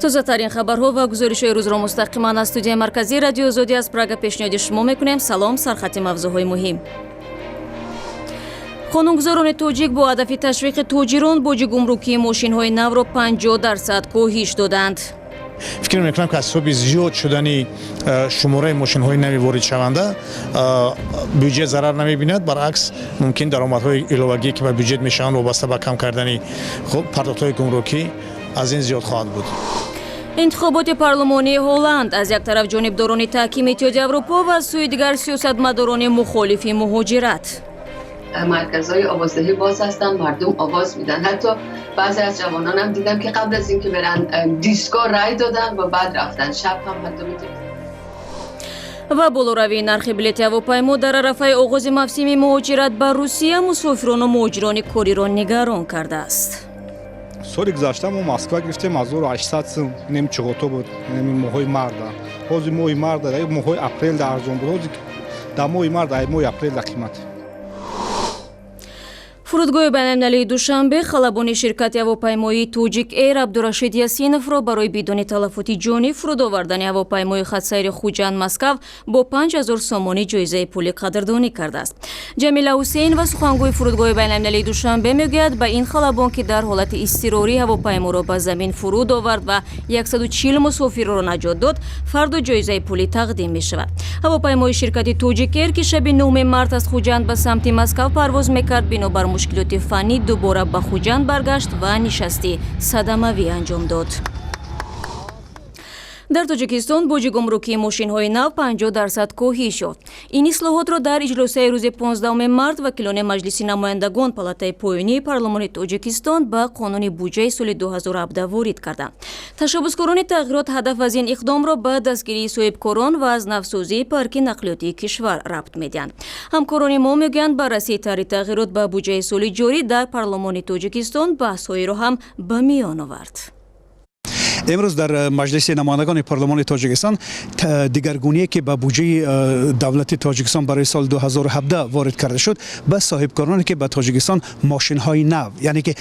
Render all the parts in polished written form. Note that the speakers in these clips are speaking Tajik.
Тозатарин хабарҳо ва гузоришҳои рӯзро мустақиман аз студияи марказии Радиои Озодӣ аз Прага пешниҳоди шумо мекунем. Салом, сархати мавзӯъҳои муҳим. Қонунгузорони тоҷик бо ҳадафи ташвиқи тоҷирон боҷи гумрукии мошинҳои навро 50% коҳиш доданд. Фикр мекунам, ки аз ҳисоби зиёд шудани шумораи мошинҳои нави воридшаванда бюҷет зарар намебинад, баръакс, мумкин даромадҳои иловагие, ки ба бюҷет мешаванд, вобаста ба кам кардани пардохтҳои гумрукӣ, аз ин зиёд хоҳад буд. Интихоботи парлумонии Ҳолланд: аз як тараф ҷонибдорони таҳкими Иттиҳоди Аврупо ва аз сӯи дигар сиёсатмадорони мухолифи муҳоҷират. Марказهای آوازدهی باز هستن، مردم آواز میدن. حتی بعضی از جوانانم دیدم که قبل از اینکه برن دیسکو رای دادن و بعد رفتن. شب هم حتی Ва болоравии нархи билети ҳавопаймо дар арафаи оғози мавсими муҳоҷират ба Русия мусофирону муҳоҷирони кориро нигарон кардааст. Соли гузашта мо Москва гирифтем 1800 сум, нем чиғото буд, неми моҳои марда. Ҳозир моҳи марда, моҳои апрелда арзон буд, ҳозир дар моҳи марда, моҳи апрелда қимат. Фурудгоҳи байналмилалии Душанбе халабони ширкати ҳавопаймоии Тоҷик Эйр Абдурашид Ясиновро барои бидуни талафоти ҷонӣ фуруд овардани ҳавопаймои хатсайри Хуҷанд Москав бо 5000 сомонӣ ҷоизаи пулӣ қадрдонӣ кардааст. Ҷамила Ҳусейнова, сухангӯи фурудгоҳи байналмилалии Душанбе, мегӯяд, ба ин халабон, ки дар ҳолати изтирорӣ ҳавопайморо ба замин фуруд овард ва 140 мусофирро наҷот дод, фардо ҷоизаи пулӣ тақдим мешавад. Ҳавопаймои ширкати Тоҷик Эйр, ки шаби 9 март аз Хуҷанд ба самти Москав парвоз мекард, бинобар мушкилоти фаннӣ дубора ба Хуҷанд баргашт ва нишасти садамавӣ анҷом дод. Дар Тоҷикистон боҷи гумрукии мошинҳои нав 50% коҳиш ёфт. Ин ислоҳотро дар иҷлосияи рӯзи 15 март вакилони Маҷлиси намояндагон, палатаи поёнии парлумони Тоҷикистон, ба қонуни буҷаи соли 2017 ворид карданд. Ташаббускорони тағйирот ҳадаф аз ин иқдомро ба дастгирии соҳибкорон ва аз навсозии парки нақлиётии кишвар рабт медиҳанд. Ҳамкорони мо мегӯянд, баррасии тарҳи тағйирот ба буҷаи соли ҷорӣ дар парлумони Тоҷикистон баҳсҳоеро ҳам ба миён овард. Имрӯз дар Маҷлиси намояндагони парлумони Тоҷикистон дигаргуние, ки ба буҷаи давлати Тоҷикистон барои соли 2017 ворид карда шуд, ба соҳибкороне, ки ба Тоҷикистон мошинҳои нав, яъне ки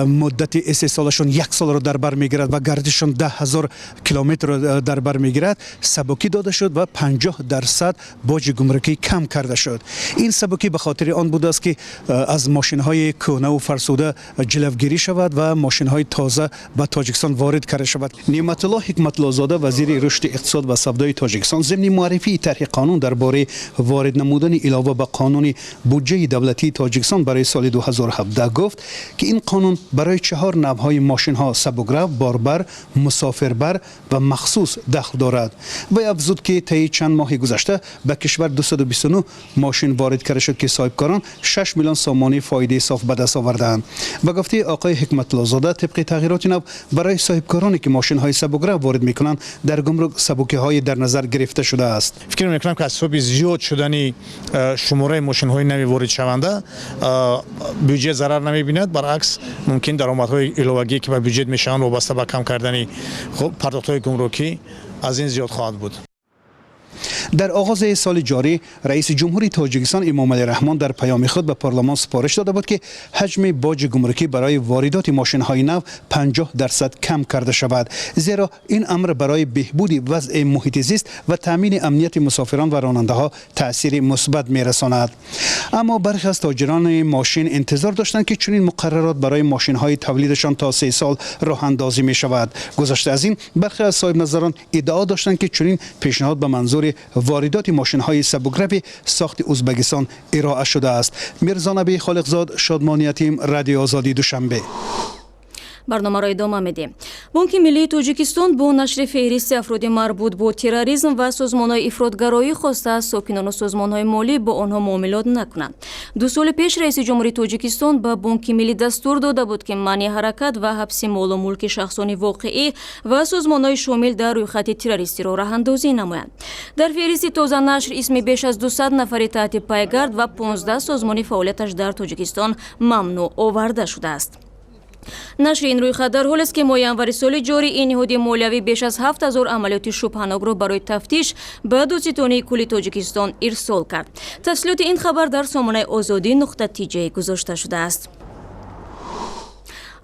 муддати истеҳсолашон як солро дар бар мегирад ва гардишашон 10 000 километрро дар бар мегирад, сабукӣ дода шуд ва 50% боҷи гумрукӣ кам карда шуд. Ин сабукӣ ба хотири он будааст, ки аз мошинҳои кӯҳнаву фарсуда ҷилавгирӣ шавад ва мошинҳои тоза ба Тоҷикистон ворид карда шавад. Неъматулло Ҳикматуллозода, вазири рушди иқтисод ва савдои Тоҷикистон, зимни муаррифии тарҳи қонун дар бораи ворид намудани илова ба қонуни буҷаи давлатии Тоҷикистон барои соли 2017 гуфт, ки ин қонун барои чаҳор навъҳои мошинҳо: сабукрав, борбар, мусофирбар ва махсус дахл дорад. Вай афзуд, ки таи чанд моҳи гузашта ба кишвар 229 мошин ворид карда шуд, ки соҳибкорон 6 миллион сомонӣ фоидаи соф ба даст овардаанд. Ба гуфтаи оқои Ҳикматуллозода, тибқи тағйироти нав барои соҳибкороне, ки мошинҳои сабукрав ворид мекунанд, дар гумрук сабукиҳое дар назар гирифта шудааст. Фикр мекунам, ки аз ҳисоби зиёд шудани шумораи мошинҳои нави воридшаванда бюҷет зарар намебинад, баръакс, мумкин даромадҳои иловагие, ки ба бюҷет мешаванд, вобаста ба кам кардани пардохтҳои гумрукӣ, аз ин зиёд хоҳад буд. Дар оғози соли ҷорӣ раиси ҷумҳури Тоҷикистон Эмомалӣ Раҳмон дар паёми худ ба парлумон супориш дода буд, ки ҳаҷми боҷи гумрукӣ барои воридоти мошинҳои нав 50% кам карда шавад, зеро ин амр барои беҳбуди вазъи муҳити зист ва таъмини амнияти мусофирон ва ронандаҳо таъсири мусбат мерасонад. Аммо бархе аз тоҷирони мошин интизор доштанд, ки чунин муқаррарот барои мошинҳои тавлидашон то 3 сол роҳандозӣ мешавад. Гузашта аз ин, бархе аз соҳибназарон иддао доштанд, ки чунин пешниҳод ба манзури воридоти мошинҳои сабукрави сохти Ӯзбекистон ироа шудааст. Мирзонаби Холиқзод, Шодмон Ятим, Радиои Озодӣ, Душанбе. Барномаро идома медиҳем. Бонки миллии Тоҷикистон бо нашри феҳристи афроди марбут бо терроризм ва созмонҳои ифротгароӣ хостааст, сокинону созмонҳои молӣ бо онҳо муомилот накунанд. 2 соли пеш раиси ҷумҳури Тоҷикистон ба Бонки миллӣ дастур дода буд, ки манъи ҳаракат ва ҳабси молу мулки шахсони воқеӣ ва созмонҳои шомил дар рӯйхати террористиро роҳандозӣ намоянд. Дар феҳристи тозанашр исми беш аз 200 нафари таҳти пайгард ва 15 созмони фаъолияташ дар Тоҷикистон мамнӯъ оварда шудааст. Нашри ин рӯйхат дар ҳолест, ки моҳи январи соли ҷорӣ ин ниҳоди молиявӣ беш аз 7000 амалиёти шубҳанокро барои тафтиш ба Додситонии кулли Тоҷикистон ирсол кард. Тафсилоти ин хабар дар сомонаи озодӣ.тj гузошта шудааст.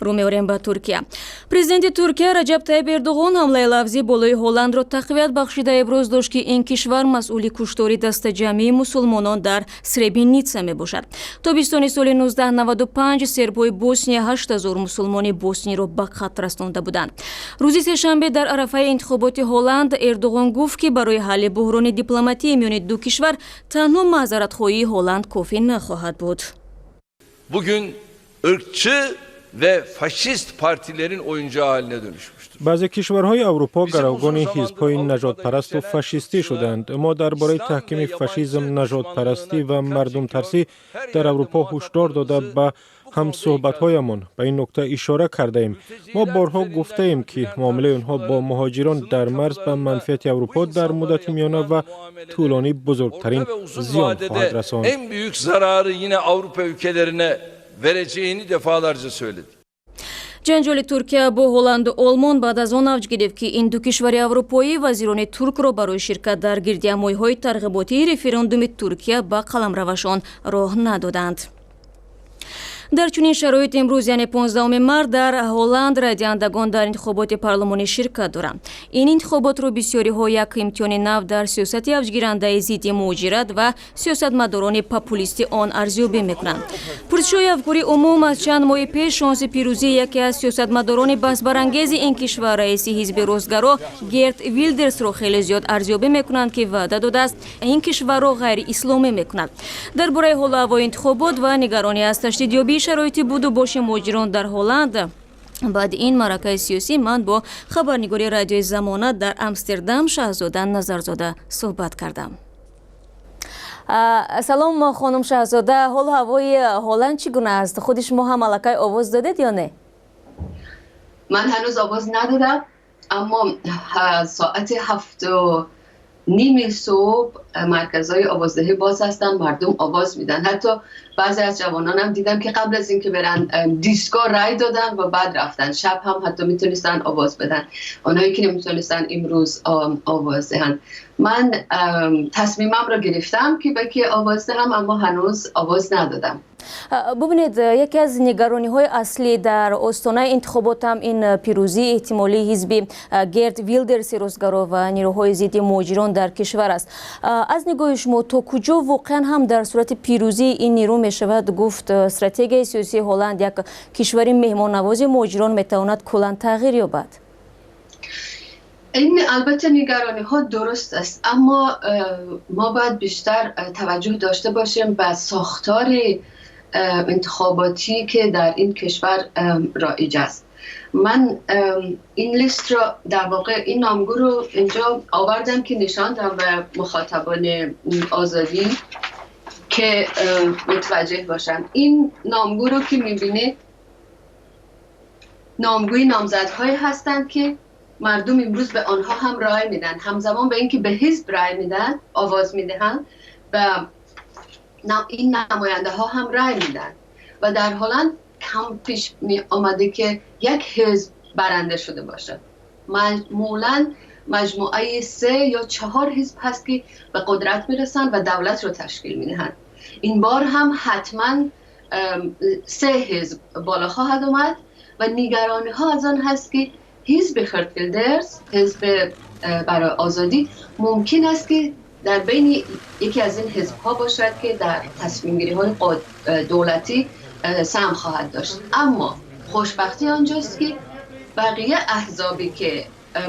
Рӯ меорем ба Туркия. Президенти Туркия Раҷаб Тайиб Эрдоғон ҳамлаи лафзӣ болои Ҳолландро тақвият бахшида, иброз дошт, ки ин кишвар масъули куштори дастаҷамъии мусулмонон дар Сребеница мебошад. Тобистони соли 1995 сербҳои Босния 8000 мусулмони босниро ба қатл расонда буданд. Рӯзи сешанбе дар арафаи интихоботи Ҳолланд Эрдоғон гуфт, ки барои ҳалли буҳрони дипломатии миёни ду кишвар танҳо маъзаратхоҳии Ҳолланд кофӣ нахоҳад буд. Bugün ırkçı ve faşist partilerin oyuncağı haline dönüşmüştür. Баъзе кишварҳои Аврупо гаравгони ҳизбҳои нажодпарасту фашистӣ шуданд. Мо дар бораи таҳкими фашизм, нажодпарастӣ ва мардумтарсӣ дар Аврупо ҳушдор дода, ба ҳамсӯҳбатҳоямон ба ин нукта ишора кардаем. Мо борҳо гуфтаем, ки муомилаи онҳо бо муҳоҷирон дар марз ба манфиати Аврупо дар муддати миёна ва тӯлонӣ бузургтарин зиён хоҳад расонд. En büyük zararı yine Avrupa ülkelerine vereceğini defalarca söyledik. Ҷанҷоли Туркия бо Ҳолланду Олмон баъд аз он авҷ гирифт, ки ин ду кишвари аврупоӣ вазирони туркро барои ширкат дар гирдиҳамоиҳои тарғиботии референдуми Туркия ба қаламравашон роҳ надоданд. Дар чунин шароит имрӯз, яъне 15 март, дар Ҳолланд райдиҳандагон дар интихоботи парлумонӣ ширкат доранд. Ин интихоботро бисёриҳо як имтиҳони нав дар сиёсати авҷгирандаи зидди муҳоҷират ва сиёсатмадорони популисти он арзёбӣ мекунанд. Пурсишҳои афкори умум аз чанд моҳи пеш шонси пирӯзии яке аз сиёсатмадорони баҳсбарангези ин кишвар, раиси ҳизби ростгаро Герт Вилдерсро хеле зиёд арзёбӣ мекунанд, ки ваъда додааст, ин кишварро ғайриисломӣ мекунад. Дар бораи ҳолу ҳавои интихобот ва нигаронӣ аз ташдидёбии шароити буду боши муҳоҷирон дар Ҳолланд баъди ин маъракаи сиёсӣ ман бо хабарнигори Радиои Замона дар Амстердам Шаҳзода Назарзода суҳбат кардам. Салом, хонум Шаҳзода, ҳолу ҳавои Ҳолланд чӣ гуна аст? Худи шумо ҳам аллакай овоз додед ё не? Ман ҳанӯз овоз надодам, аммо соати 7:30 صبح مرکزهای آوازدهی باز هستن، مردم آواز میدن. حتی بعضی از جوانانم دیدم که قبل از اینکه برن دیسکو رای دادن و بعد رفتن. شب هم حتی میتونستن آواز بدن، اونایی که نمیتونستن امروز آواز دهن. من تصمیمم رو گرفتم که به کی آواز دهم، اما هنوز آواز ندادم. Бубинед, яке аз нигарониҳои аслӣ дар остонаи интихобот ҳам ин пирӯзии эҳтимолии ҳизби Герт Вилдерси ростгаро ва нерӯҳои зидди муҳоҷирон дар кишвар аст. Аз нигоҳи шумо, то куҷо воқеан ҳам дар сурати пирӯзии ин нерӯ мешавад гуфт, стратегияи сиёсии Ҳолланд, як кишвари меҳмоннавози муҳоҷирон, метавонад куллан тағйир ёбад? این البته نگرانی ها درست است، اما ما باید بیشتر توجه داشته باشیم به ساختار انتخاباتی که در این کشور رایج است. من این لیست را، در واقع این نامگو رو اینجا آوردم که نشان دهم به مخاطبان آزادی که متوجه باشن. این نامگو رو که میبینید، نامگوی نامزدهایی هستند که مردم امروز به آنها هم رای میدن. همزمان به اینکه به حزب رای میدن، آواز میدهند، و این نماینده ها هم رای میدن. و در هلند کم پیش می آمده که یک حزب برنده شده باشد. معمولا مجموعه سه یا چهار حزب هست که به قدرت میرسن و دولت رو تشکیل میدهند. این بار هم حتما سه حزب بالا خواهد آمد و نگرانی ها از آن هست که حزب خرت ویلدرز، حزب برای آزادی، ممکن است که در بین یکی از این حزب ها باشد که در تصمیم گیری های دولتی سهم خواهد داشت. اما خوشبختی آنجاست که بقیه احزابی که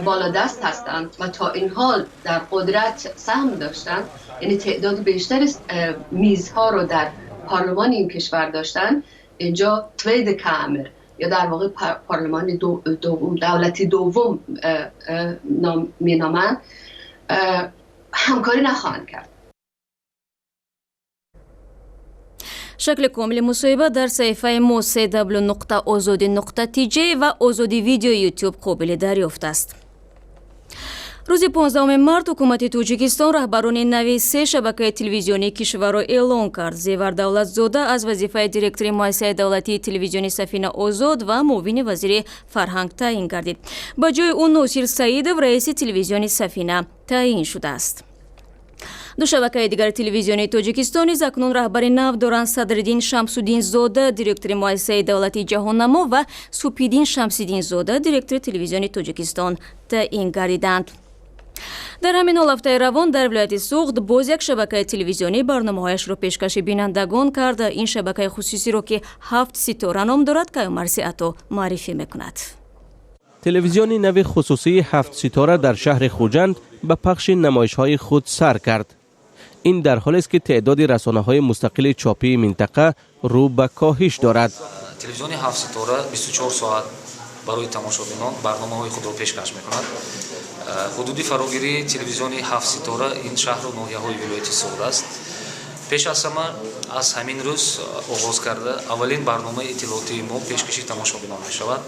بالا دست هستند و تا این حال در قدرت سهم داشتند، یعنی تعداد بیشتر میزها رو در پارلمان این کشور داشتن، اینجا Tweede Kamer یا در واقع پارلمان دوم، دولتی دوم مینامند، همکاری نخواهند کرد. Шакли комили мусоҳиба дар саҳифаи мо cw.ozodi.tj ва Озоди Видео Ютуб қобили дарёфт аст. Рӯзи 15 март ҳукумати Тоҷикистон раҳбарони нави се шабакаи телевизионии кишварро эълон кард. Зевар Давлатзода аз вазифаи директори муассисаи давлатии телевизиони Сафина озод ва муовини вазири фарҳанг таъин гардид. Ба ҷои ӯ Носир Саидов раиси телевизиони Сафина таъин шудааст. Ду шабакаи дигари телевизионии Тоҷикистон низ акнун раҳбари нав доранд. Садриддин Шамсуддинзода, директори муассисаи давлатии Ҷаҳоннамо, ва Субҳиддин Шамсиддинзода, директори Телевизиони Тоҷикистон таъин гардиданд. Дар ҳамин ҳол, ҳафтаи равон дар вилояти Суғд боз як шабакаи телевизионӣ барномаҳояшро пешкаши бинандагон кард. Ин шабакаи хусусиро, ки Ҳафт ситора ном дорад, Каюмарси Ато муаррифӣ мекунад. Телевизиони нави хусусии Ҳафт ситора дар шаҳри Хуҷанд ба пахши намоишҳои худ сар кард. Ин дар ҳолест, ки теъдоди расонаҳои мустақили чопии минтақа рӯ ба коҳиш дорад. Телевизиони Ҳафт ситора 24 соат барои тамошобинон барномаҳои худро пешкаш мекунад. Ҳудуди фарогирии телевизиони Ҳафт ситора ин шаҳру ноҳияҳои вилояти Суғд аст. Пеш аз ҳама, аз ҳамин рӯз оғоз карда, аввалин барномаи иттилоотии мо пешкаши тамошобинон мешавад.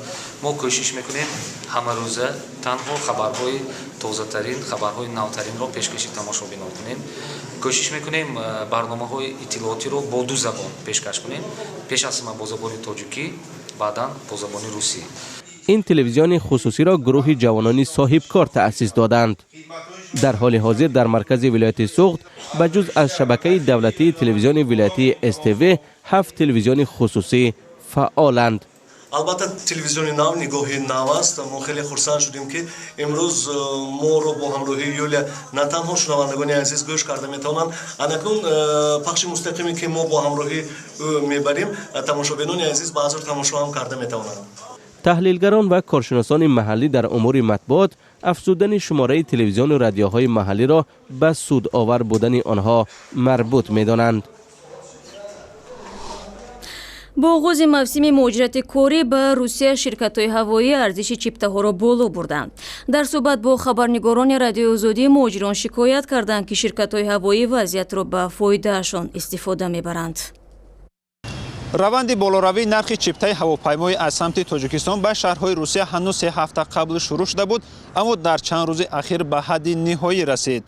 Мо кӯшиш мекунем ҳамарӯза танҳо хабарҳои тозатарин, хабарҳои навтаринро пешкаши тамошобинон кунем. Кӯшиш мекунем барномаҳои иттилоотиро бо ду забон пешкаш кунем: пеш аз ҳама бо забони тоҷикӣ, баъдан бо забони русӣ. Ин телевизиони хусусиро гурӯҳи ҷавонони соҳибкор таъсис доданд. Дар ҳоли ҳозир дар маркази вилояти Суғд ба ҷуз аз шабакаи давлатии телевизиони вилоятии СТВ ҳафт телевизиони хусусӣ фаъоланд. Албатта, телевизиони нав нигоҳи нав аст. Мо хеле хурсанд шудем, ки имрӯз моро бо ҳамроҳии Юлия на танҳо шунавандагони азиз гӯш карда метавонанд, анакнун пахши мустақиме, ки мо бо ҳамроҳии ӯ мебарем, тамошобинони азиз баъзур тамошо ҳам карда метавонанд. Таҳлилгарон ва коршиносони маҳаллӣ дар умури матбуот афзудани шумораи телевизиону радиоҳои маҳаллиро ба судовар будани онҳо марбут медонанд. Бо оғози мавсими муҳоҷирати корӣ ба Русия ширкатҳои ҳавоӣ арзиши чиптаҳоро боло бурданд. Дар суҳбат бо хабарнигорони Радиои Озодӣ муҳоҷирон шикоят карданд, ки ширкатҳои ҳавоӣ вазъиятро ба фоидаашон истифода мебаранд. Раванди болоравии нархи чиптаи ҳавопаймоӣ аз самти Тоҷикистон ба шаҳрҳои Русия ҳанӯз 3 ҳафта қабл шурӯъ шуда буд, аммо дар чанд рӯзи ахир ба ҳадди ниҳоӣ расид.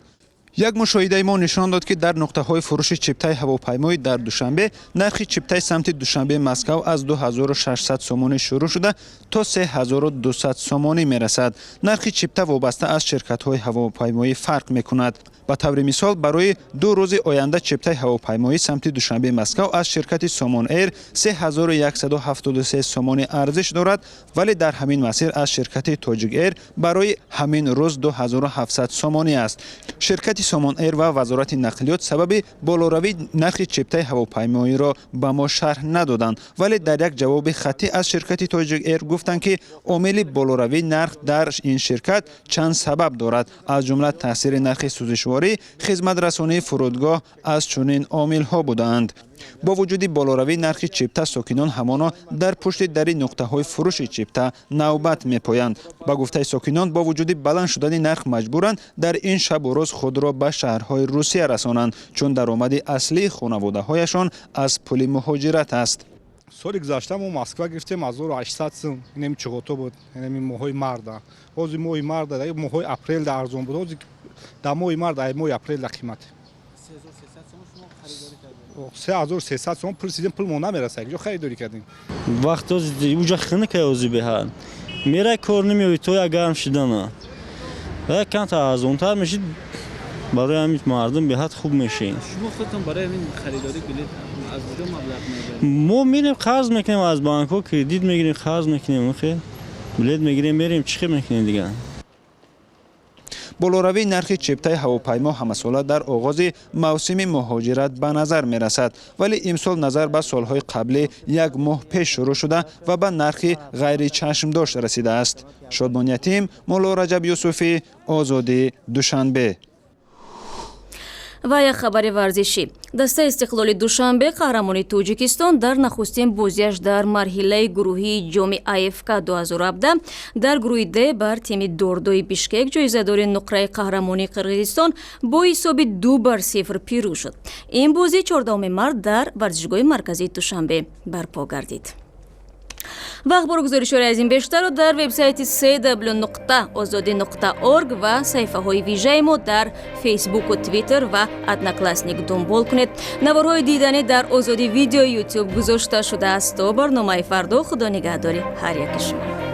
Як мушоҳидаи мо нишон дод, ки дар нуқтаҳои фурӯши чиптаи ҳавопаймоӣ дар Душанбе нархи чиптаи самти Душанбе Москав аз 2600 сомонӣ шурӯъ шуда, то 3200 сомонӣ мерасад. Нархи чипта вобаста аз ширкатҳои ҳавопаймоӣ фарқ мекунад. Ба таври мисол, барои 2 рӯзи оянда чиптаи ҳавопаймоӣ самти Душанбе Москав аз ширкати Сомон Эйр 3173 сомонӣ арзиш дорад, вале дар ҳамин масир аз ширкати Тоҷик Эйр барои ҳамин рӯз 2700 сомонӣ аст. Ширкати Сомон Эйр ва Вазорати нақлиёт сабаби болоравии нархи чиптаи ҳавопаймоиро ба мо шарҳ надоданд, вале дар як ҷавоби хаттӣ аз ширкати Тоҷик Эйр гуфтанд, ки омили болоравии нарх дар ин ширкат чанд сабаб дорад, аз ҷумла таъсири нархи сӯзишворӣ, хизматрасонии фурудгоҳ аз чунин омилҳо будаанд. Бо вуҷуди болоравии нархи чипта, сокинон ҳамоно дар пушти дари нуқтаҳои фурӯши чипта навбат мепоянд. Ба гуфтаи сокинон, бо вуҷуди баланд шудани нарх маҷбуранд дар ин шабу рӯз худро ба шаҳрҳои Русия расонанд, чун даромади аслии хонаводаҳояшон аз пули муҳоҷират аст. Соли гузашта мо Москва гирифтем 1800 сум, инеми чуғото буд, инеми моҳои марда. Ҳозир моҳи марда, моҳои апрелда арзон буд, ҳозир дар моҳи март, ай моҳи апрелда қимат 3300 сом. Пурсидем, пул мо намераса, якҷо харидорӣ кардем. Вақт уҷа хунука, ози беҳад мера кор намеои, то як гарм шидана ва камтар арзонтар мешид, барои ҳамин мардум беҳад хуб мешид. Шумо худтон барои ҳамин харидорӣ билет аз куҷо маблағ меёбед? Мо мерем, қарз мекунем, аз банкҳо кредит мегирем, қарз мекунем, хел билет мегирем, мерем, чӣ хел мекунем дигар. Болоравии нархи чиптаи ҳавопаймо ҳамасола дар оғози мавсими муҳоҷират ба назар мерасад, вале имсол назар ба солҳои қаблӣ як моҳ пеш шурӯъ шуда ва ба нархи ғайричашмдошт расидааст. Шодмон Ятим, Мулло Раҷаб Юсуфӣ, Озодӣ, Душанбе. Ва як хабари варзишӣ. Дастаи Истиқлоли Душанбе, қаҳрамони Тоҷикистон, дар нахустин бозиаш дар марҳилаи гурӯҳии ҷоми АФК 2017 дар гурӯҳи Д бар тими Дордои Бишкек, ҷоизадори нуқраи қаҳрамонии Қирғизистон, бо ҳисоби 2-0 пирӯз шуд. Ин бозӣ 14 март дар варзишгоҳи марказии Душанбе барпо гардид. Ва ахбору гузоришҳои аз ин бештарро дар вебсайти cw.ozodi.org ва саҳифаҳои вижаи мо дар Фейсбуку, Твиттер ва Одноклассник дунбол кунед. Наворҳои диданӣ дар Озодӣ Видео Ютуб гузошта шудааст. То барномаи фардо, худо нигаҳдори ҳар яки шумо.